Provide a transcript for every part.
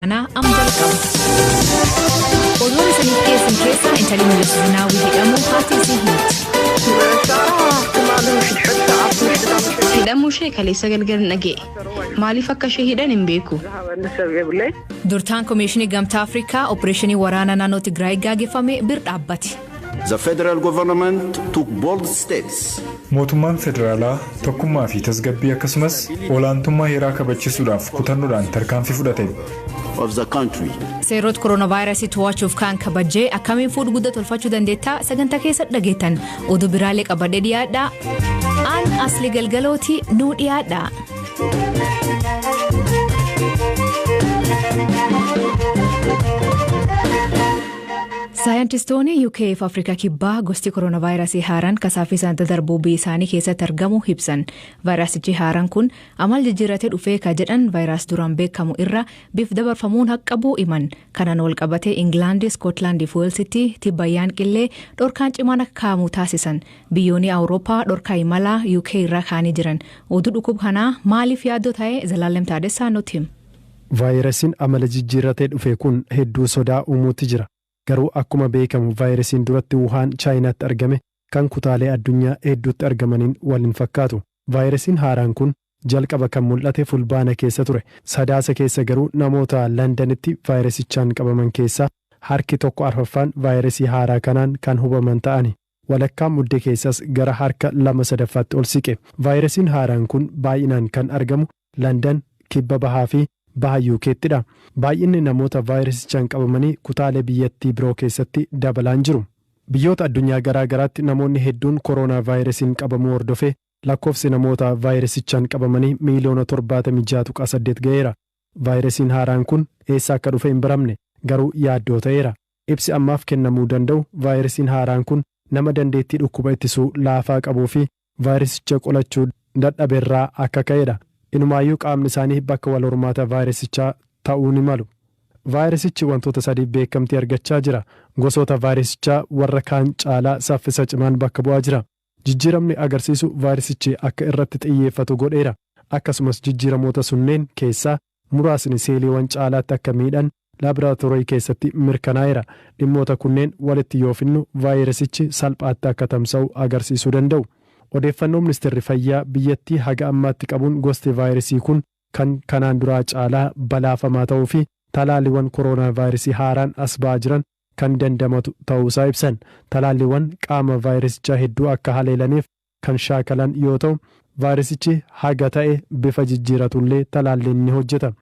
Kanaa amma jalqaba. Oduun isiniif dhiyeessan keessaa intalli Mallas Zeenaawwii hidhamuu haati isii himti. Hidhamuu ishee kaleessa galgala dhaga'e. Maaliif akka ishee hidhan hin beeku. Durtaan Komishinii Gamtaa Afrikaa opereeshinii waraanaa naannoo Tigraay gaggeeffame bir dhaabbate. The federal government took bold steps. Mootummaan federaalaa tokkummaa fi tasgabbii akkasumas olaantummaa heeraa kabachiisuudhaaf kutannoodhaan tarkaanfii fudhate. Of the country. Seerota kooronaavaayirasii to'achuuf kan kabajee akkamiin fuudhu guddaa tolfachuu dandeettaa sagantaa keessa dhageettan oduu biraalee qabadhee dhiyaadha. Aan asli galgalooti nuu dhiyaadha. Saayintistoonni UK fi Afrikaa Kibbaa gosti kooronaavaayirasii haaraan kasaafisaan daddarbuu biyya isaanii keessatti argamu ibsan. Vaayirasichi haaraan kun amal jijjiirratee dhufee ka jedhan vaayirasii duraan beekamu irra bifa dabarfamuun haqqabuu himan. Kanaan wal qabatee Ingilaandi, Iskootlaandii fi Weelsitti tibbayyaan qillee dhorkaan cimaan akka kaa'amu taasisan. Biyyoonni Awurooppaa dhorkaa imalaa UK irraa kaa'anii jiran. Oduu dhukkuba kanaa maaliif yaaddoo ta'e Zalaalem Taadessaa nutti hima. Vaayirasiin amala jijjiirratee dhufe kun hedduu sodaa uumuutti jira. Garuu akkuma beekamu vaayirasiin duratti Wuhaan Chaayinaatti argame kan kutaalee addunyaa hedduutti argamaniin wal hin fakkaatu. Vaayirasiin haaraan kun jalqaba kan mul'ate Fulbaana keessa ture. Sadaasa keessa garuu namoota Londanitti vaayirasichaan qabaman keessaa harki tokko arfaffaan vaayirasii haaraa kanaan kan hubaman ta'ani. Walakkaa Muddee keessas gara harka 2/3tti ol siqe. Vaayirasiin haaraan kun baay'inaan kan argamu London, kibba bahaa fi baha UK'ttidha. Baay'inni namoota vaayirasichaan qabamanii kutaalee biyyattii biroo keessatti dabalaan jiru. Biyyoota addunyaa garaa garaatti namoonni hedduun kooroonaa vaayirasiin qabamuu hordofee lakkoofsi namoota vaayirasichaan qabamanii miiliyoona 76.8 ga'eera. Vaayirasiin haaraan kun eessa akka dhufe hin baramne, garuu yaaddoo ta'eera. Ibsi ammaaf kennamuu danda'u vaayirasiin haaraan kun nama dandeettii dhukkuba ittisuu laafaa qabuu fi vaayirasicha qolachuu dadhaberraa akka ka'edha. Inumaayyuu qaamni isaanii bakka wal hormaata vaayirasichaa ta'uu ni malu. Vaayirasichi wantoota sadiif beekamtii argachaa jira. Gosoota vaayirasichaa warra kaan caalaa saffisa cimaan bakka bu'aa jira. Jijjiiramni agarsiisu vaayirasichi akka irratti xiyyeeffatu godheera. Akkasumas jijjiiramoota sunneen keessaa muraasni seeliiwwan caalaatti akka miidhan laaboraatoorii keessatti mirkanaa'eera. Dhimmoota kunneen walitti yoo finnu vaayirasichi salphaatti akka tamsa'u agarsiisuu danda'u. Odeeffannoo ministeerri fayyaa biyyattii haga ammaatti qabuun gosti vaayirasii kun kan kanaan duraa caalaa balaafamaa ta'uu fi talaalliiwwan kooroonaa vaayirasii haaraan as ba'aa jiran kan dandamatu ta'uusaa ibsan. Talaalliiwwan qaama vaayirasichaa hedduu akka haleelaniif kan shaakalan yoo ta'u, vaayirasichi haga ta'e bifa jijjiiratullee talaalliin ni hojjeta.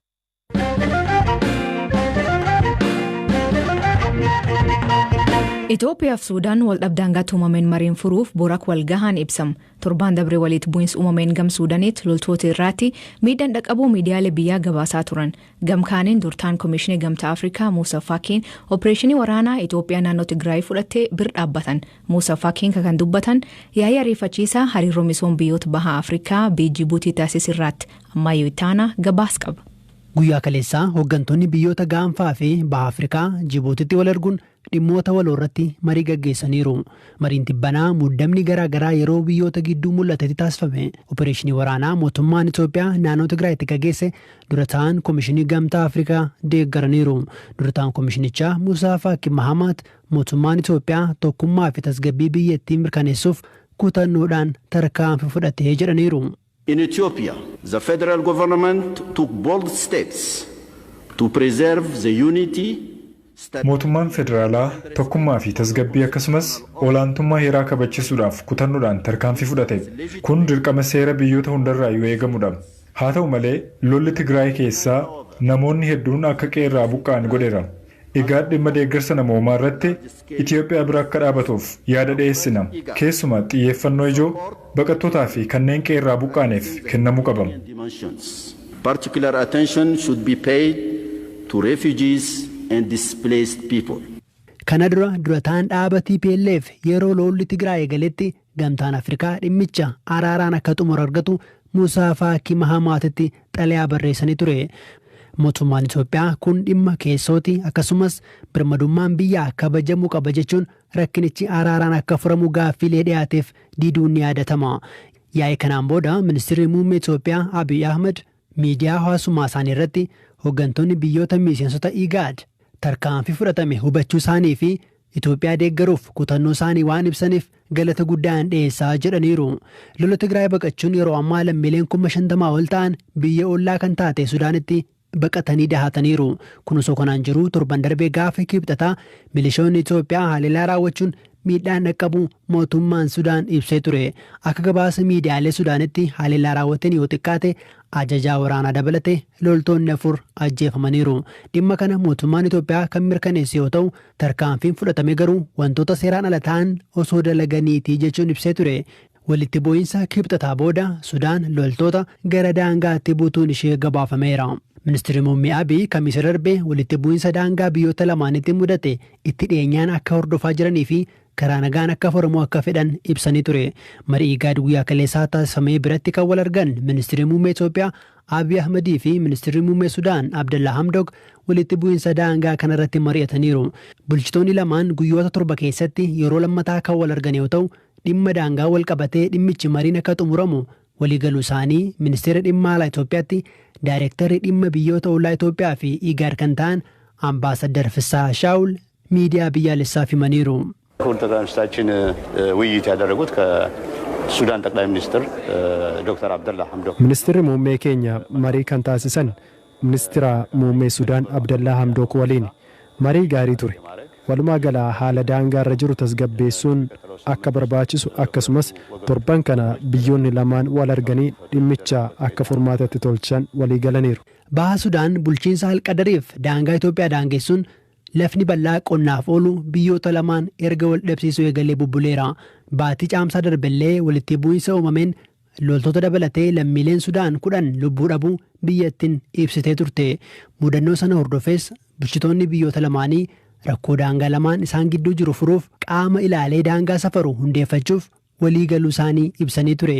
Itoophiyaa fi Suudaan wal dhabdaangaatti uumameen mariin furuuf borak wal gahaan ibsam. Torbaan dabree walitti bu'iinsa uumameen gam Suudaanitti loltoota irraatti miidhaan dhaqqabuu miidiyaalee biyyaa gabaasaa turan. Gamkaaniin durtaan Komishinii Gamtaa Afrikaa Muusaa Faakiin opereeshinii waraanaa Itoophiyaa naannoo Tigraay fudhattee bir dhaabbatan. Muusaa Faakiin kan dubbatan yaa'ii ariifachiisaa hariiroo misooma biyyoota baha Afrikaa Jibuutii taasisirraatti irraatti. Ammayyuu Itaanaa gabaas qaba. Guyyaa kaleessaa hooggantoonni biyyoota gaanfaa fi baha Afrikaa Jibuutitti wal arguun dhimmoota waloo irratti marii gaggeessaniiru. Mariin tibbanaa muddamni garaa garaa yeroo biyyoota gidduu mul'atetti taasifame. Opereeshinii waraanaa mootummaan Itoophiyaa naannoo Tigraayitti gaggeesse dura ta'an Komishinii Gamtaa Afrikaa deeggaraniiru. Dura ta'an komishinichaa Musaa Faaqi Mahamaat mootummaan Itoophiyaa tokkummaa fi tasgabbii biyyattii mirkaneessuuf kutannoodhaan tarkaanfii fudhatee jedhaniiru. In Ethiopia, the federal government took bold steps to preserve the unity. Mootummaan federaalaa tokkummaa fi tasgabbii akkasumas olaantummaa heeraa kabachiisuudhaaf kutannoodhaan tarkaanfii fudhate. Kun dirqama seera biyyoota hundarraa yoo eegamudha. Haa ta'u malee lolli Tigraay keessaa namoonni hedduun akka qe'eerraa buqqa'an godheera. Egaa dhimma deeggarsa namoomaa irratti Itoophiyaa bira akka dhaabatuuf yaada dhiyeessina. Keessumaa xiyyeeffannoo ijoo baqattootaa fi kanneen qe'eerraa buqqa'aniif kennamuu qaba. Particular attention should be paid to refugees and displaced people. Kana dura durataan dhaaba TPLF yeroo lolli Tigraay eegaletti Gamtaan Afrikaa dhimmicha araaraan akka xumura argatu Musaa Faaqii Mahamaatitti xalayaa barreessanii ture. Mootummaan Itoophiyaa kun dhimma keessooti, akkasumas birmadummaan biyyaa kabajamuu qaba jechuun rakkinichi araaraan akka furamu gaaffiilee dhiyaateef diiduun ni yaadatama. Yaa'ii kanaan booda ministeerri muummee Itoophiyaa Abiy Ahmed miidiyaa hawaasummaa isaanii irratti Hooggantoonni biyyoota miseensota IGAD tarkaanfii fudhatame hubachuu isaanii fi Itoophiyaa deeggaruuf kutannoo isaanii waan ibsaniif galata guddaan dhiyeessaa jedhaniiru. Lola Tigraay baqachuun yeroo ammaa lammiileen 50,000 ol ta'an biyya ollaa kan taate Sudaanitti baqatanii dahataniiru. Kun osoo kanaan jiru, torban darbee gaafa Kibxataa milishoonni Itoophiyaa haleellaa raawwachuun miidhaan dhaqqabu mootummaan Sudaan ibsee ture. Akka gabaasa miidiyaalee Sudaanitti, haleellaa raawwateen yoo xiqqaate ajajaa waraanaa dabalate loltoonni afur ajjeefamaniiru. Dhimma kana mootummaan Itoophiyaa kan mirkaneesse yoo ta'u, tarkaanfiin fudhatame garuu wantoota seeraan ala ta'an osoo dalaganiitii jechuun ibsee ture. Walitti bu'iinsa Kibxataa booda Sudaan loltoota gara daangaatti buutuun ishee gabaafameera. Ministeerri Muummee Abiy Kamiisa darbe walitti bu'iinsa daangaa biyyoota lamaanitti mudate itti dhiyeenyaan akka hordofaa jiranii fi karaa nagaan akka furamu akka fedhan ibsanii ture. Marii IGAD guyyaa kaleessaa taasifamee biratti kan wal argan Ministeerri Muummee Itoophiyaa Abiy Ahmadii fi Ministeerri Muummee Sudaan Abdallaa Hamdok walitti bu'iinsa daangaa kanarratti mari'ataniiru. Bulchitoonni lamaan guyyoota 7 keessatti yeroo lammataa kan wal argan yoo ta'u, dhimma daangaa wal qabatee dhimmichi mariin akka xumuramu waliigaluu isaanii Ministeera Dhimma Alaa Itoophiyaatti Daayirektarri dhimma biyyoota ollaa Itoophiyaa fi IGAD kan ta'an Ambaasaddar Fissaa Shaawul miidiyaa biyyaalessaaf himaniiru. ክቡር ጠቅላይ ሚኒስትራችን ውይይት ያደረጉት ከሱዳን ጠቅላይ ሚኒስትር ዶክተር አብደላ ሐምዶክ Ministeerri muummee keenya marii kan taasisan ministeera muummee Sudaan Abdallaa Hamdook waliin marii gaarii ture. Walumaa gala haala daangaarra jiru tasgabbeessuun akka barbaachisu, akkasumas torban kana biyyoonni lamaan wal arganii dhimmicha akka furmaatatti tolchan walii galaniiru. Baha Sudaan bulchiinsa Alqadariif daangaa Itoophiyaa daangessuun lafni bal'aa qonnaaf oolu biyyoota lamaan erga wal dhabsiisuu eegalee bubbuleera. Baatii Caamsaa darbellee walitti bu'iinsa uumameen loltoota dabalatee lammiileen Sudaan 10 lubbuu dhabuu biyyattiin ibsitee turte. Mudannoo sana hordofees bulchitoonni biyyoota lamaanii rakkoo daangaa lamaan isaan gidduu jiru furuuf qaama ilaalee daangaa safaru hundeeffachuuf walii galuu isaanii ibsanii ture.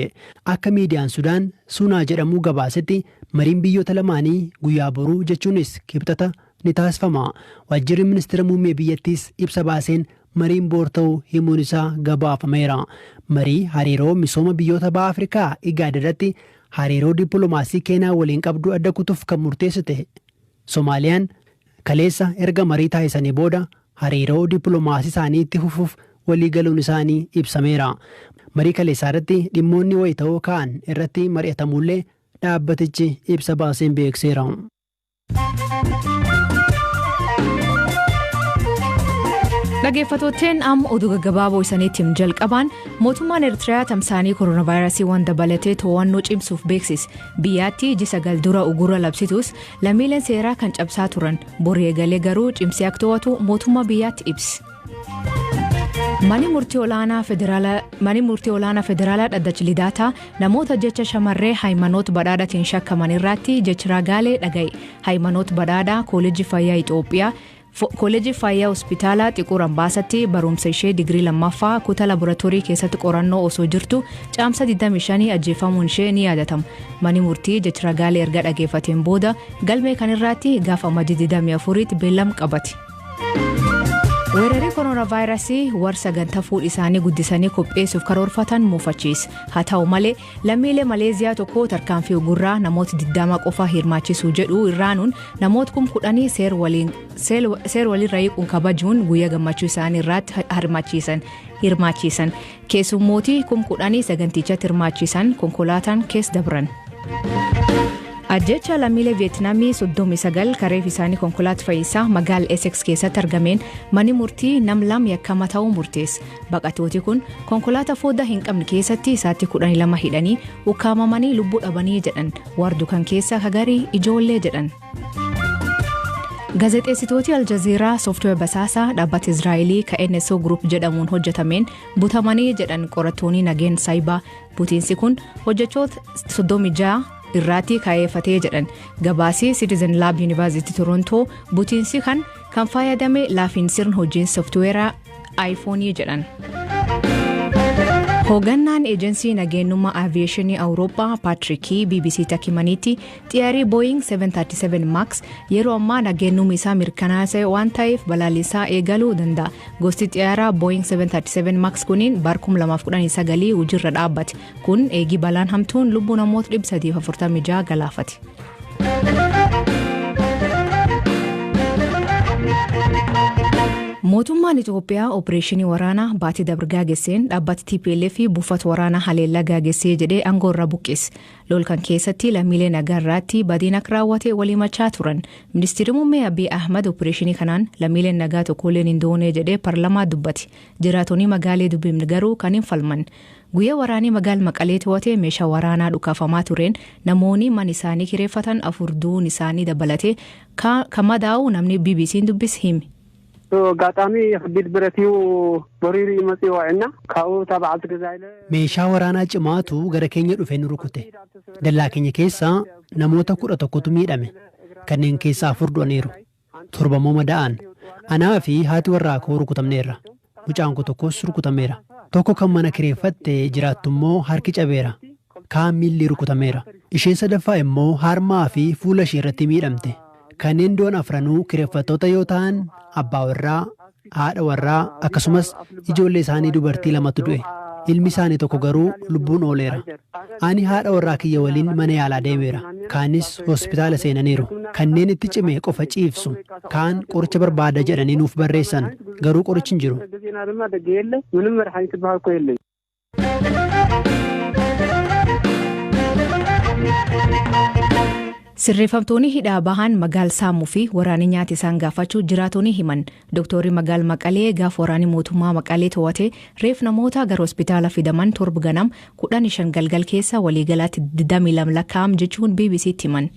Akka miidiyaan Sudaan Suunaa jedhamu gabaasetti, mariin biyyoota lamaanii guyyaa boruu, jechuunis Kibxata, ni taasifama. Waajjirri ministeera muummee biyyattiis ibsa baaseen mariin boor ta'uu himuun isaa gabaafameera. Marii hariiroo misooma biyyoota baha Afrikaa IGAD irratti hariiroo dippiloomaasii Keenyaa waliin qabdu adda kutuuf kan murteessite Somaaliyaan kaleessa erga marii taasisanii booda hariiroo dippiloomaasii isaanii itti fufuuf walii galuun isaanii ibsameera. Marii kaleessaa irratti dhimmoonni wayita'oo ka'an irratti mari'atamullee dhaabbatichi ibsa baaseen beekseera. Dhaggeeffattootteen, amma oduu gaggabaaboo isaniitti jalqabaan, mootummaan Eertiriyaa tamsaanii kooronaavaayirasii waan dabalatee to'annoo cimsuuf beeksise. Biyyaatti ji'a 9 dura ugura labsitus lammiileen seeraa kan cabsaa turan, boru eegalee garuu cimsee akka to'atu mootummaa biyyaatti ibse. Manni murtii olaanaa federaalaa dhaddacha Lidaataa namoota jecha shamarree Haayimanoot Badhaadhaatiin shakkaman irratti jecha ragaalee dhaga'e. Haayimanoot Badhaadhaa Kooleejii Fayyaa Itoophiyaa, Kooleejii Fayyaa Hospitaalaa Xiquur Ambaasaatti barumsa ishee digirii lammaffaa kutaa laaboraatoorii keessatti qorannoo osoo jirtu Caamsa 25 ajjeefamuun ishee ni yaadatama. Manni murtii jecha ragaalee erga dhageeffateen booda galmee kanarratti gaafa Amajjii 24tti beellama qabate. Weerarri kooronaavaayirasii warra sagantaa fuudhi isaanii guddisanii qopheessuuf karoorfatan muufachiisa. Haa ta'u malee, lammiilee Maleeziyaa tokko tarkaanfii ugurraa namoota 20 qofa hirmaachisuu jedhu irraanuun namoota 10,000 seer walirra hiikuun kabajuun guyyaa gammachuu isaanii irratti hirmaachisan. Keessummootii 10,000 sagantichatti hirmaachisan konkolaataan keessa dabran. Ajjecha lammiilee Viyeetinaamii 39 kareef isaanii konkolaataa fayyisaa magaala Essex keessatti argameen manni murtii nam lama yakkama ta'uu murteesse. Baqattooti kun konkolaataa foddaa hin qabne keessatti sa'aatii 12 hidhanii ukkaamamanii lubbuu dhabanii jedhan. Wardu kan keessa hagarii ijoollee jedhan. Gaazexeessitooti Aljazeeraa sooftiweer basaasaa dhaabbata Israa'elii ka NSO Group jedhamuun hojjetameen butamanii jedhan qorattoonni nageen saayibaa. Butiinsi kun hojjechoota 36 irratti kaa'eeffatee jedhan. Gabaasii Citizen Lab University Toronto butiinsi kan fayyadame laafiin sirna hojiin sooftiweeraa iPhone jedhan. Hoogganaan eejensii nageenyummaa aviyeeshinii Awurooppaa Paatrikii BBC takimanitti, xiyyaarri Boeing 737 Max yeroo ammaa nageenyummi isaa mirkanaa'aa waan ta'eef balaliisaa eegaluu danda'a. Gosti xiyyaaraa Boeing 737 Max kuniin bara 2019 hojiirra dhaabbate. Kun eegii balaan hamtuun lubbuu namoota 346 galaafate. Mootummaan Itoophiyaa opereeshinii waraanaa baatii dabre gaagesseen dhaabbati TPLF buufata waraanaa haleellaa gaagessee jedhee aangoo irraa buqqise. Lol kan keessatti lammiilee nagaa irratti badiin akka raawwate walii machaa turan. Ministeerri muummee Abiy Ahmad opereeshinii kanaan lammiileen nagaa tokkolleen hin doonee jedhee paarlamaa dubbate. Jiraatonni magaalee dubbifne garuu kan hin falman. Guyyaa waraanii magaala Maqalee to'ate meeshaa waraanaa dhukaafamaa tureen namoonni mana isaanii kireeffatan afur du'uun isaanii dabalatee kan madaa'u namni BBC'n dubbise hime. ኣጋጣሚ ከቢድ ብረት እዩ በሪሩ እዩ መፅኡ ዋዒና ካብኡ እታ በዓልቲ ገዛ ኢለ Meeshaa waraanaa cimaatu gara keenya dhufee nu rukute. Dallaa keenya keessaa namoota 11tu miidhame. Kanneen keessaa afur du'aniiru. Torba immoo madaa'an. Anaa fi haati warraa koo rukutamneerra. Mucaan koo tokkos rukutameera. Tokko kan mana kireeffatte jiraattu immoo harki cabeera. Kaan miilli rukutameera. Isheen sadaffaa immoo harmaa fi fuula ishee irratti miidhamte. Kanneen du'an afranuu kireeffattoota yoo ta'an, abbaa warraa, haadha warraa akkasumas ijoollee isaanii dubartii lamatu du'e. Ilmi isaanii tokko garuu lubbuun ooleera. Ani haadha warraa kiyya waliin mana yaalaa deemeera. Kaanis hospitaala seenaniiru. Kanneen itti cime qofa ciibsu. Kaan qoricha barbaada jedhanii nuuf barreessan. Garuu qorichi hin jiru. ግዜና ድማ ደገ የለ ምንም መድሓኒት ዝበሃል እኮ የለን። Sirreeffamtoonni hidhaa bahan magaal saamuu fi waraanni nyaata isaan gaafachuu jiraatonni himan. Dooktorri magaal Maqalee gaaf waraanni mootummaa Maqalee to'ate reef namoota gara hospitaala fidaman 7 ganam, 15 galgal keessa waliigalaatti 22 lakkaa'am jechuun BBC'tti himan.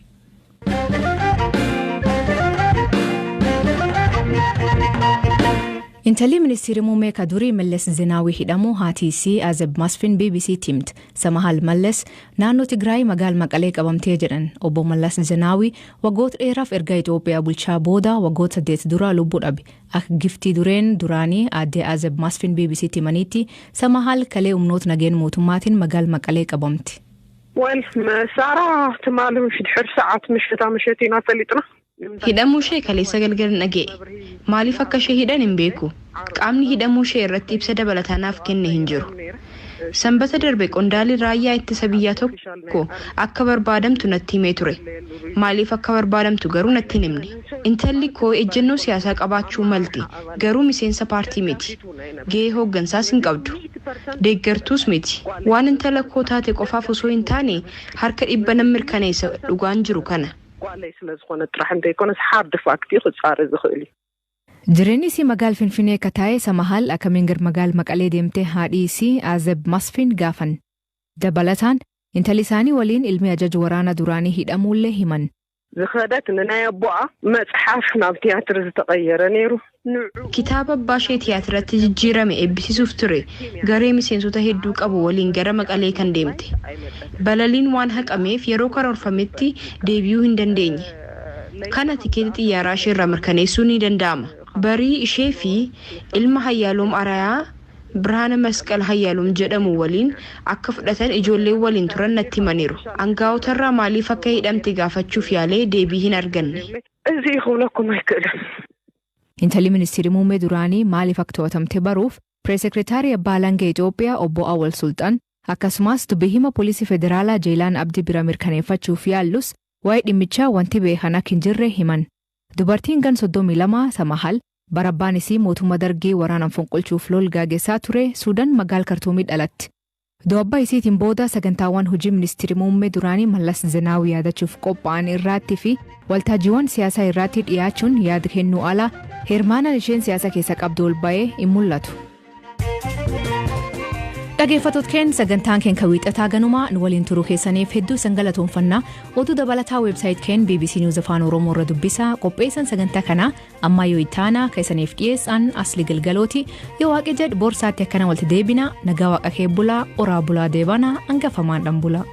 Intalli ministeerri muummee ka durii Mallas Zeenaawii hidhamuu haati isii Azeb Masfin BBC'tti himte. Samahal Mallas naannoo Tigraay magaal Maqalee qabamtee jedhan. Obbo Mallas Zeenaawii waggoota dheeraaf erga Itoophiyaa bulchaa booda waggoota 8 dura lubbuu dhabe. Akka giftii dureen duraanii aadde Azeb Masfin BBC'tti himanitti, Samahal kalee humnoota nageen mootummaatiin magaal Maqalee qabamte. ወል ሳራ ትማሊ ድሕሪ ሰዓት ምሽታ ምሸት ኢና ፈሊጥና። Hidhamuu ishee kaleessa galgala dhaga'e. Maaliif akka ishee hidhan hin beeku. Qaamni hidhamuu ishee irratti ibsa dabalataa naaf kenne hin jiru. Sanbata darbe qondaalli raayyaa ittisa biyyaa tokko akka barbaadamtu natti himee ture. Maaliif akka barbaadamtu garuu natti hin himne. Intalli koo ejjennoo siyaasaa qabaachuu malti. Garuu miseensa paartii miti. Gahee hooggansaas hin qabdu. Deeggartuus miti. Waan intala koo taate qofaaf osoo hin taane harka 100 nan mirkaneessa, dhugaan jiru kana. ጓለይ ስለ ዝኾነ ጥራሕ እንተይኮነስ hard fact ክፃረ ዝኽእል እዩ። Jireenyi isii magaal Finfinnee akka taa'e Samahal akkamiin gara magaal Maqalee deemtee haadhi isii Azeb Masfin gaafan. Dabalataan intalli isaanii waliin ilmi ajaja waraana duraanii hidhamuullee himan. ዝኸደት ንናይ ኣቦኣ መፅሓፍ ናብ ቲያትር ዝተቐየረ ነይሩ ንዑ Kitaaba abbaa ishee tiyaatiratti jijjiirame eebbisiisuuf ture garee miseensota hedduu qabu waliin gara Maqalee kan deemte. Balaliin waan haqameef yeroo karoorfametti deebi'uu hin dandeenye. Kana tikeetii xiyyaaraa ishee irraa mirkaneessuun ni danda'ama. Barii ishee fi ilma Hayyaaloom Arayaa Birhaana Masqal Hayyaaloom jedhamu waliin akka fudhatan ijoolleen waliin turan natti himaniiru. Angaa'otarraa maaliif akka hidhamte gaafachuuf yaalee deebii hin arganne. እዚ ክብለኩም ኣይክእልን። Intalli ministeerri muummee duraanii maaliif akka to'atamte baruuf pireesekretaarii abbaa alangaa Itoophiyaa obbo Awwal Sulxaan akkasumas dubbii hima poolisii federaalaa Jeelaan Abdii bira mirkaneeffachuuf yaallus waa'ee dhimmichaa wanti beekan akka hin jirre himan. Dubartiin gan 32 Samahal bara abbaan isii mootummaa dargii waraanaan fonqolchuuf lol gaagessaa ture Suudaan magaal Kartuumii dhalatti. Du'a abbaa isiitiin booda sagantaawwan hojii ministeerri muummee duraanii Mallas Zeenaawii yaadachuuf qophaa'an irratti fi waltajjiiwwan siyaasaa irratti dhiyaachuun yaada kennuu ala hirmaannaan isheen siyaasa keessa qabdu ol ba'ee hin mul'atu. Dhaggeeffattoota keenya, sagantaan keenya wiixataa ganumaa nu waliin turuu keessaniif hedduu isin galatoomfannaa. Oduu dabalataa website keenya BBC News Afaan Oromoo irra dubbisaa. Qopheessan sagantaa kanaa ammayyoo ittaanaa kan isaniif dhiyeessan Asli Galgalooti. Yoo waaqi jedhu borsaatti akkana walitti deebina. Nagaa waaqa kee bulaa, oraa bulaa, deebanaa hangafamaan dhan bulaa.